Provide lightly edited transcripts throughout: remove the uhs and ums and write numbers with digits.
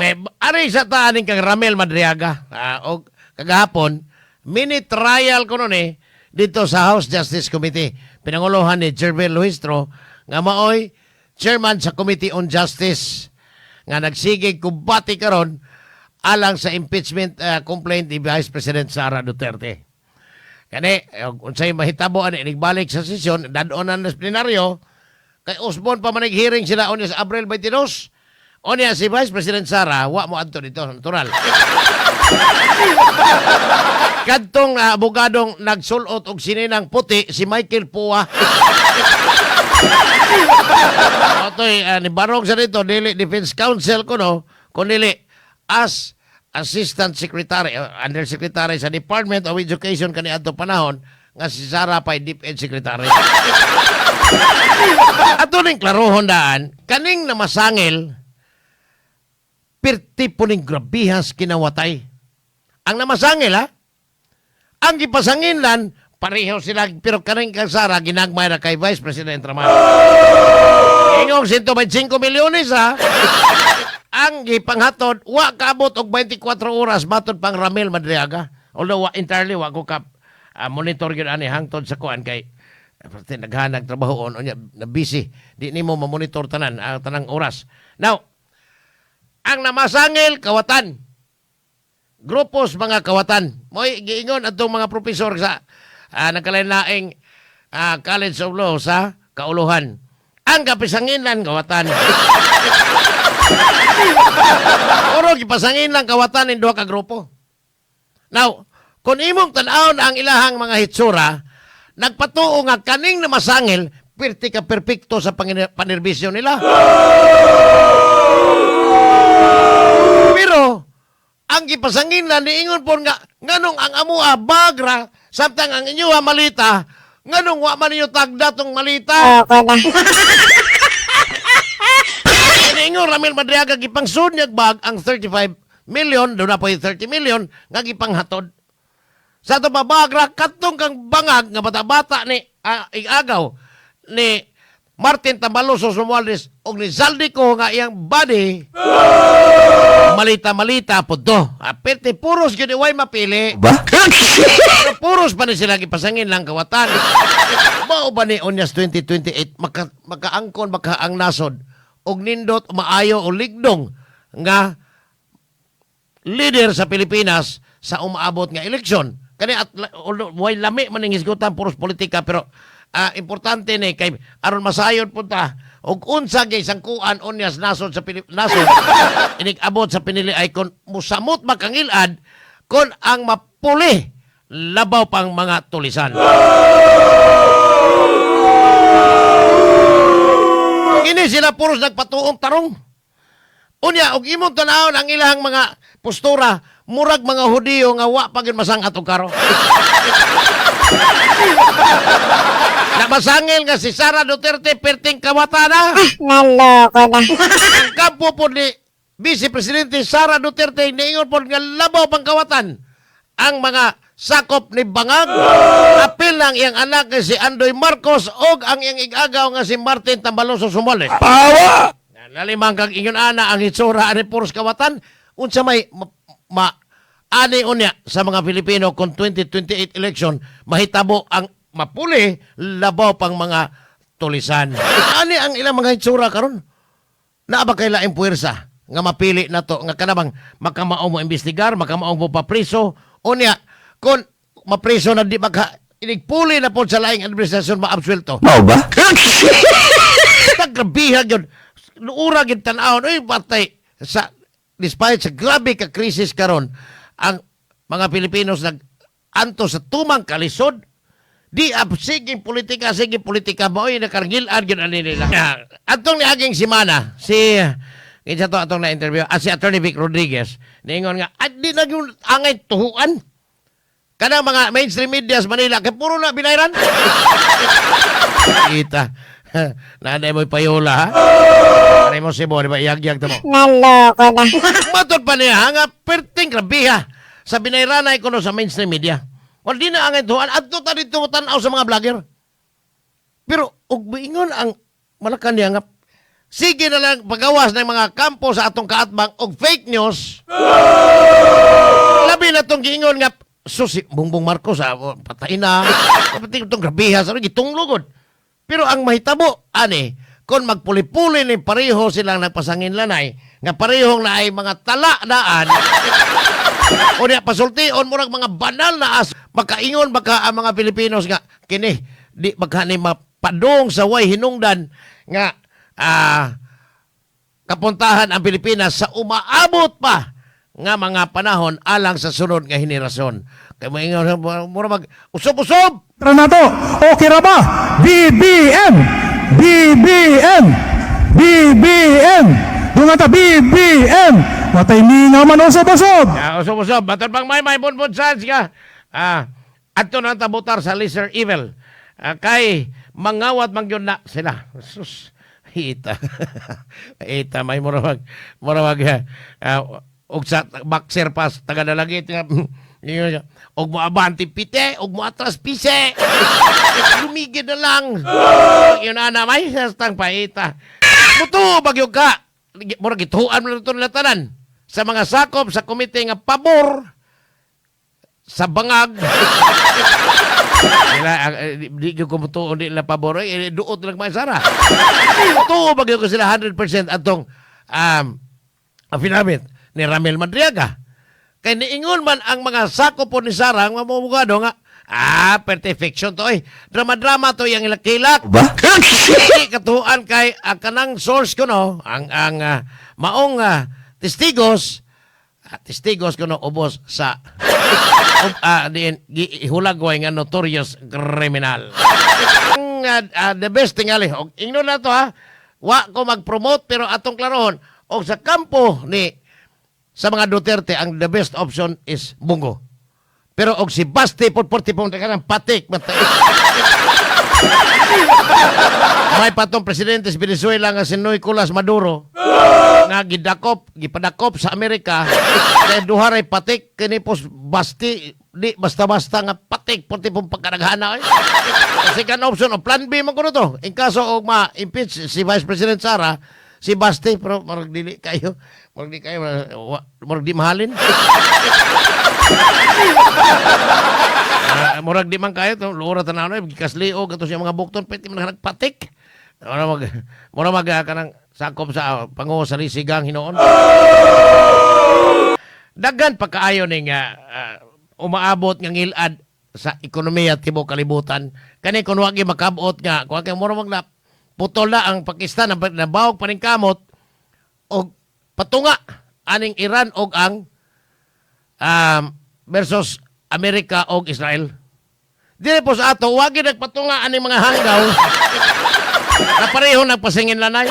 May, ari sa taaning kang Ramel Madriaga. Og kagahapon, mini trial ko nun eh, dito sa House Justice Committee. Pinanguluhan ni Jervil Luistro, nga maoy chairman sa Committee on Justice, nga nagsigig kumbati karon alang sa impeachment complaint ni Vice President Sara Duterte. Kani, unsay mahitabo ani inigbalik sa sesyon, dad-on na sa plenaryo, kay usbon pa man hearing sila unya sa Abril 22. Unya si Vice President Sara, wa mo adto dito, natural. Kadtong abogadong nagsulot og sininang puti si Michael Pua. Otoy, ni barog sa dito, dili defense counsel ko no, kun dili as assistant secretary, undersecretary sa Department of Education kani adto panahon nga si Sara pa'y DepEd secretary. Ato ning klarohon daan, kaning namasangil, pirti po ning grabihas kinawatay. Ang namasangil ha, ang gipasanginlan, pareho sila, pero kaning kang Sara, ginagmay na kay Vice President Raman. Ingong 125 milyones ha. Ang gipanghatod, wa kaabot og 24 oras matod pang Ramil Madriaga. Although wa entirely wa ko kap monitor gyud ani hangtod sa kuan kay parte naghanag trabaho on unya na busy. Di nimo ma-monitor tanan ang tanang oras. Now, ang namasangil kawatan. Grupos mga kawatan. Mo'y giingon atong mga propesor sa nagkalain-laing College of Law sa Kauluhan. Ang kapisanginan kawatan. Oro gipasangin lang kawatan ning duha ka grupo. Now, kung imong tan-awon ang ilahang mga hitsura, nagpatuo nga kaning namasangil pirti ka perpekto sa panerbisyo nila. Pero ang gipasangin lang niingon po nga nganong ang amua bagra samtang ang inyo malita, nganong wa man ninyo tagda tong malita. Loko na. Niingon Ramil Madriaga gipangsud niya bag ang 35 million, doon na po yung 30 million nga gipanghatod. Sa ato babagra katong kang bangag nga bata-bata ni igagaw ni Martin Tambaloso Romualdez og ni Zaldy Co nga iyang body malita-malita po to. Aperte puros gyud way mapili. Ba? Pero puros pa ni sila gipasangin lang kawatan. Mao ba ni Onyas 2028 makaangkon makaang nasod og nindot maayo o ligdong nga leader sa Pilipinas sa umaabot nga eleksyon. Kani at although way lami man ning hisgutan puros politika pero importante ni kay aron masayod punta og unsa gyud sangkuan unyas nasod sa Pilip nasod inig-abot sa pinili ay kon musamot makangilad kon ang mapuli labaw pang mga tulisan. Kini sila puros nagpatuong tarong. Unya og imong tan-awon ang ilang mga postura murag mga Hudiyo nga wa pa gyud masangat og karo. Namasangil nga si Sara Duterte perting kawatana. Naloko na. Ang kampo po ni Vice Presidente Sara Duterte niingon po nga labaw pang kawatan ang mga sakop ni Bangag. Apil lang iyang anak nga si Andoy Marcos og ang iyang igagaw nga si Martin Tambaloso Sumales. Pawa! Lalimang kag ingon ana ang hitsura ani puros kawatan unsa may ma ani unya sa mga Pilipino kung 2028 election mahitabo ang mapuli labaw pang mga tulisan. Ani ang ilang mga hitsura karon? Naa ba kay laing puwersa nga mapili na to nga kanabang makamao mo imbestigar, makamao mo papriso unya kung mapriso na di maka inigpuli na po sa laing administrasyon maabsuelto. Mao ba? Nagrabiha yun. Luura gyud tan-awon. Uy, patay. Sa, despite sa grabe ka krisis karon, ang mga Pilipinos nag anto sa tumang kalisod, di ab sige politika mao'y nakargilan gyud ani nila. Atong niaging semana si kinsa to atong na-interview, si Attorney Vic Rodriguez, niingon nga at di na gyud angay tuhuan kanang mga mainstream media sa Manila kay puro na binayran. Kita. Nanay mo'y payola, ha? Nanay mo si Bo, di ba? Iyagyag ta mo. Naloko na. Matod pa niya, nga perting grabiha sa binayranay ko no sa mainstream media. O di na ang tuhan, adto ta dito tanaw sa mga vlogger. Pero, og moingon ang Malacanang nga, Sige na lang pagawas ng mga kampo sa atong kaatbang og fake news. Labi na tong giingon nga susi Bongbong Marcos ah, patay na. Pati itong grabeha sa gitunglugod. Pero ang mahitabo ani kung magpuli-puli ni pareho silang nagpasangin lanay nga parehong na ay mga tala daan o niya pasultion murag mga banal na as makaingon baka ang mga Pilipinos nga kini di baka ni mapadong sa way hinungdan nga kapuntahan ang Pilipinas sa umaabot pa nga mga panahon alang sa sunod nga henerasyon. Kay maingon mura mag usop-usop. Tara na to. Okay ra ba? BBM! BBM! BBM! Dunga ta BBM! Watay ningaw man usab-usab! Ah, usop-usop batod pang may bonbon sans ka. Ah, adto na tabutar sa lesser evil. Ah, kay mangawat man gyud na sila. Sus. Ita. Ita may mura mag og sa boxer pas taga dalagit nga ingon siya, og mo abante pite, og mo atras pise. Lumigid na lang. Yun ana may sastang paita. Muto bagyo ka. Mura gituan mo na ito nila tanan sa mga sakop sa komite nga pabor sa bangag. Nila, di ko kumutuon di nila pabor. Eh, duot lang mga sara. Tuo bagyo ko sila 100% atong affidavit ni Ramil Madriaga. Kay niingon man ang mga sako po ni Sara, ang mga abogado nga, perte fiction to eh. Drama-drama to yung ilakilak. Ba? Hindi katuan kay ang kanang source ko no, ang maong testigos, testigos ko no ubos sa diin gihulagway nga notorious criminal. Ang the best tingali og ingnon na to ha. Wa ko mag-promote pero atong klarohon og sa kampo ni sa mga Duterte ang the best option is Bong Go. Pero og si Basti pod porti pong kanang patik matay. May patong presidente sa Venezuela nga si Nicolas Maduro nga gidakop, gipadakop sa Amerika kay duha ray patik kini pos Basti di basta-basta nga patik puti pong pagkadaghana eh. Second option o plan B man kuno to. In kaso og ma-impeach si Vice President Sara, si Basti pero marag dili kayo, marag di kayo, marag di mahalin. Ah, murag di man kayo to, luora tanan eh gikasliog ato siya mga bukton pwede man nagpatik. Mura mag kanang sakop sa panguho sa lisigang hinuon. Daghan pa kaayo ning umaabot nga ngilad sa ekonomiya tibuok kalibutan. Kani kun wa gyud makabot nga kuha kay mura mag putol na ang Pakistan nabawog pa ning kamot og patunga aning Iran og ang versus Amerika og Israel. Dire po sa ato, wag gyud nagpatunga aning mga hanggaw na pareho nagpasingin lanay.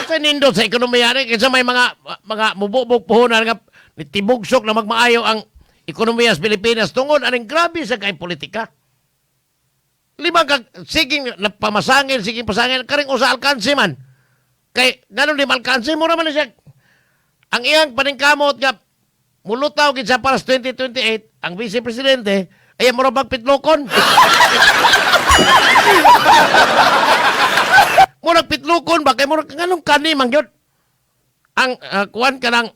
Sa nindot sa ekonomiya ni kaysa may mga mububog puhunan nga tibugsok na magmaayo ang ekonomiya sa Pilipinas tungod aning grabe sa kay politika. Lima ka siging napamasangil, siging pasangil karing usa alkansi man. Kay ngano di malkansi mo raman siya. Ang iyang paningkamot nga mulutaw gid siya para sa 2028 ang vice presidente ay mura bag pitlokon. Murag pitlokon ba kay murag nganong kani man gyud. Ang kuan ka ng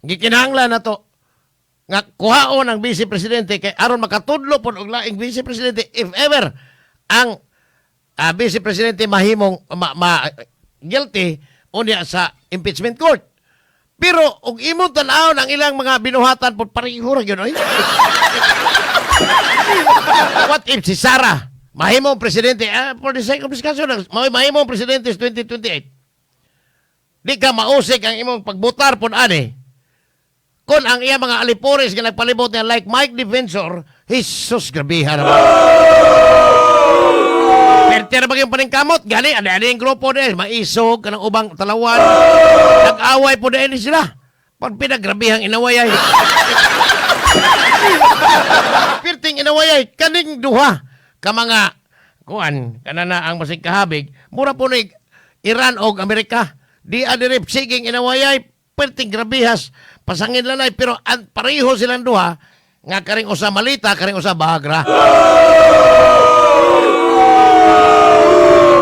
gikinahanglan na to nga kuhaon ang vice presidente kay aron makatudlo pod og laing vice presidente if ever ang vice presidente mahimong guilty unya sa impeachment court. Pero og imong tan-awon ang ilang mga binuhatan pod pareho ra gyud oy. What if si Sara mahimong presidente for the sake of discussion mahimong presidente sa 2028? Di ka mausik ang imong pagbutar pod ani. Kung ang iya mga alipores nga nagpalibot niya like Mike Defensor, Jesus, grabihan naman. Perte na ba yung paningkamot? Gani, ani-ani yung grupo din. Maisog, kanang ubang talawan. Nag-away po din sila. Pag pinagrabihang inaway ay. Pirting inaway ay, kaning duha. Ka mga, kuan, kanana ang masig kahabig, mura po ni Iran og Amerika. Di adirip siging inaway ay, perting grabihas, pasangin lanay, pero an, pareho silang duha, nga karing usa malita, karing usa bagra.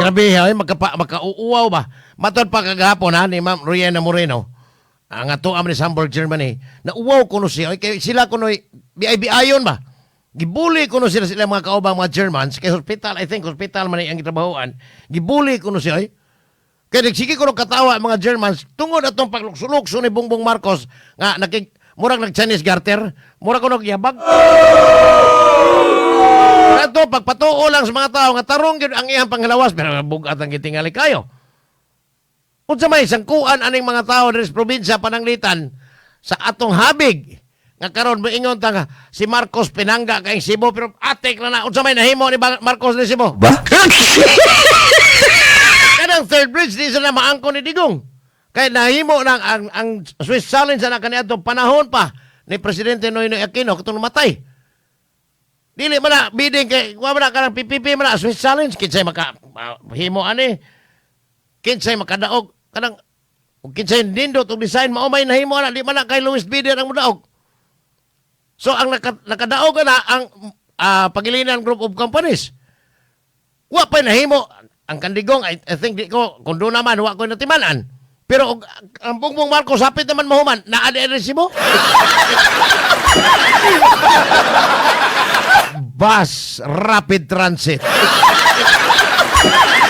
Grabe, ay, makauuwaw ba? Matod pa kagahapon ha, ni Ma'am Riena Moreno, ang ato am ni Hamburg, Germany, nauwaw kuno siya. Ay, kay sila kuno BIBI ba? Gibuli kuno sila sila mga kaubang mga Germans kay hospital, I think hospital man ang gitrabahoan. Gibuli kuno siya ay. Kay nagsige kuno katawa ang mga Germans tungod atong paglukso-lukso ni Bongbong Marcos nga nakig murag nag Chinese garter, murag kuno yabag. Kato pagpatuo lang sa mga tao nga tarong gyud ang iyang panghilawas pero bugat ang gitingali kayo. Unsa may sangkuan aning mga tao diri sa probinsya Pananglitan sa atong habig nga karon moingon ta nga si Marcos pinangga kay Cebu pero atik na na unsa may nahimo ni Marcos ni Cebu? Ba? Kanang third bridge di sa na maangko ni Digong. Kay nahimo nang ang Swiss challenge na kaniadtong panahon pa ni Presidente Noynoy Aquino katong namatay. Dili man na bidding kay wa man na kanang PPP man na Swiss challenge, kinsay maka himo ani, kinsay makadaog kanang ug kinsay nindot og design, mao may nahimo ana. Di man na kay Luis Bidder ang modaog. So ang nakadaog na ang Pangilinan Group of Companies. Wa pa nahimo ang Kandigong. I think di ko kung doon naman wa ko natimanan. Pero og, ang Bongbong Marcos hapit naman mahuman, naa di resibo. Bus Rapid Transit.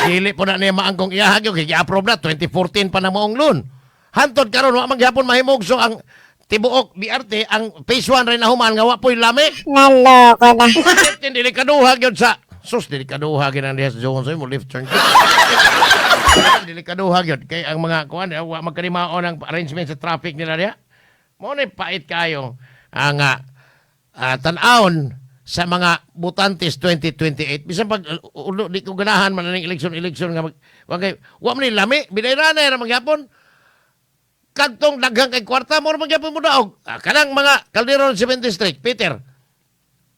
Dili po na niya maangkong iyahag yung gi-approve na 2014 pa na maong loan. Hantod karon wa man gyapon mahimugso ang tibuok BRT, ang phase 1 rin nahuman nga wa po'y lami. Naloko na. Hindi delikaduha gyud sa sus, delikaduha gyud ang diha sa Johnson mo left turn. Delikaduha gyud kay ang mga kuan eh, wa magkanimaon ang arrangement sa traffic nila diha. Mao ni pait kayo ang tan-awon sa mga butantes 2028. Bisan pag ulo, di ko ganahan man ning election election nga mag, wa kay wa man ni lami binayra ra magyapon kadtong daghang kay kwarta mo ra magyapon mo daog. Ah, kanang mga Calderon 7 District, Peter.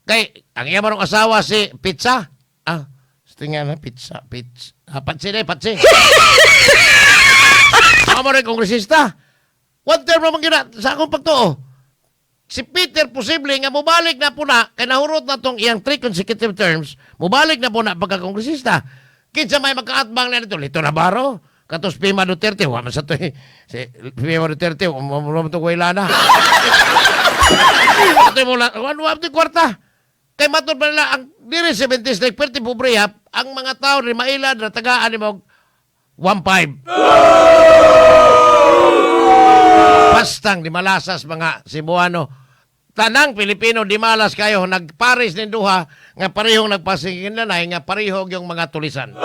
Kay ang iya manong asawa si Pizza. Ah, tinga na pizza, pizza. Ah, patsi na, patsi. Amo rin kongresista. One term naman gina sa akong pagtuo. Si Peter posible nga mobalik na po na kay nahurot na tong iyang three consecutive terms, mobalik na po na pagkakongresista. Kinsa may makaatbang na nito? Lito Navarro, katos Pima Duterte, wa man sa to eh. Si Pima Duterte, wa man to na. Ato mo lang, wa wa kwarta. Kay matod pa nila ang diri sa 70 district perti pobre ha, ang mga tao ni mailad na tagaan ni mo 1.5. Bastang di malasas mga Cebuano. Tanang Pilipino di malas kayo nagpares nin duha nga parehong nagpasingin lanay nga pareho yung mga tulisan.